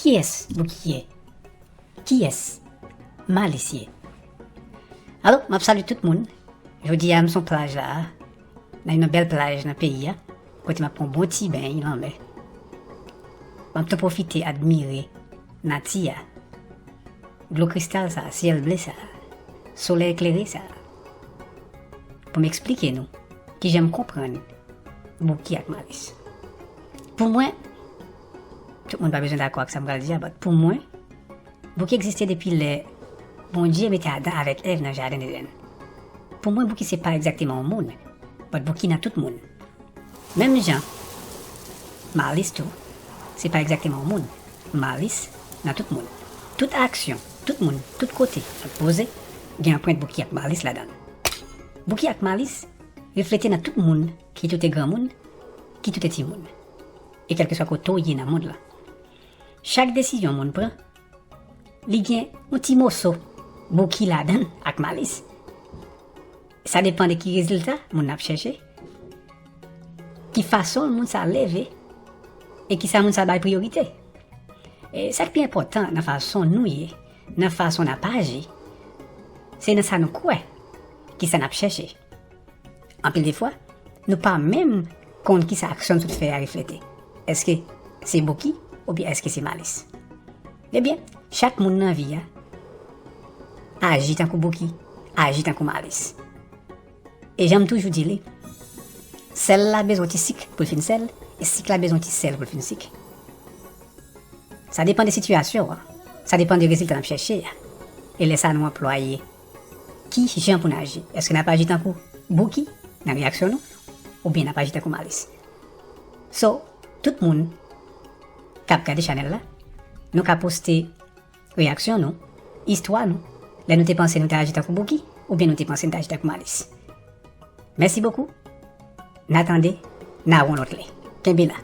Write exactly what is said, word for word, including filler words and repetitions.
Kiyès Bouki ye? Kiyès Malis ye? Alo, m ap salye tout moun. Jodi a, m sou plaj la, nan yon bèl plaj nan peyi a, kote m ap pran bon ti beny lanmè. M ap tou pwofite admire nati a, dlo kristal sa, syèl ble sa, solèy klere sa, pou m eksplike nou kijan m konprann Bouki ak Malis. Pou mwen, tout moun pa bezwen dakò ak sa m pral di a, but pou mwen, Bouki egziste depi lè Bondye mete Adan avèk Èv nan jaden Edenn. Pou mwen, Bouki se pa egzakteman yon moun, but Bouki nan tout moun. Menm jan Malis tou, se pa egzakteman yon moun. Malis nan tout moun. Tout aksyon, tout moun, tout kote nou poze, gen anprent Bouki ak Malis ladan l. Bouki ak Malis reflete nan tout moun, ki tou te granmoun, ki tou te timoun. E kèlkeswa kote w ye nan mond lan, chak desizyon moun pran, li gen yon ti moso Bouki ladan l ak Malis. Sa depann de ki rezilta moun nan ap chèche, ki fason moun sa leve, e ki sa moun sa bay priyorite. E sa k pi enpòtan nan fason nou ye, nan fason n ap aji, se nan sa nou kwè, ki sa n ap chèche. Anpil de fwa, nou pa menm konn ki sa aksyon nou sot fè a reflete. Èske se Bouki oubyen èske se Malis? Ebyen, chak moun nan vi a aji tankou Bouki, aji tankou Malis. E jan m toujou di li, sèl la bezwen ti sik pou l fin sèl, e sik la bezwen ti sèl pou l fin sik. Sa depann de sitiyasyon an, sa depann de rezilta n ap chèche a. E lè sa nou anplwaye ki jan pou n aji. Èske n ap aji tankou Bouki nan reyaksyon nou, oubyen n ap aji tankou Malis? So, tout moun k ap gade chanèl la, nou ka poste reyaksyon nou, istwa nou, lè nou te panse nou te aji tankou Bouki, oubyen nou te panse nou te aji tankou Malis. Mèsi bokou. N a tande, n a wè yon lòt lè. Kenbe la.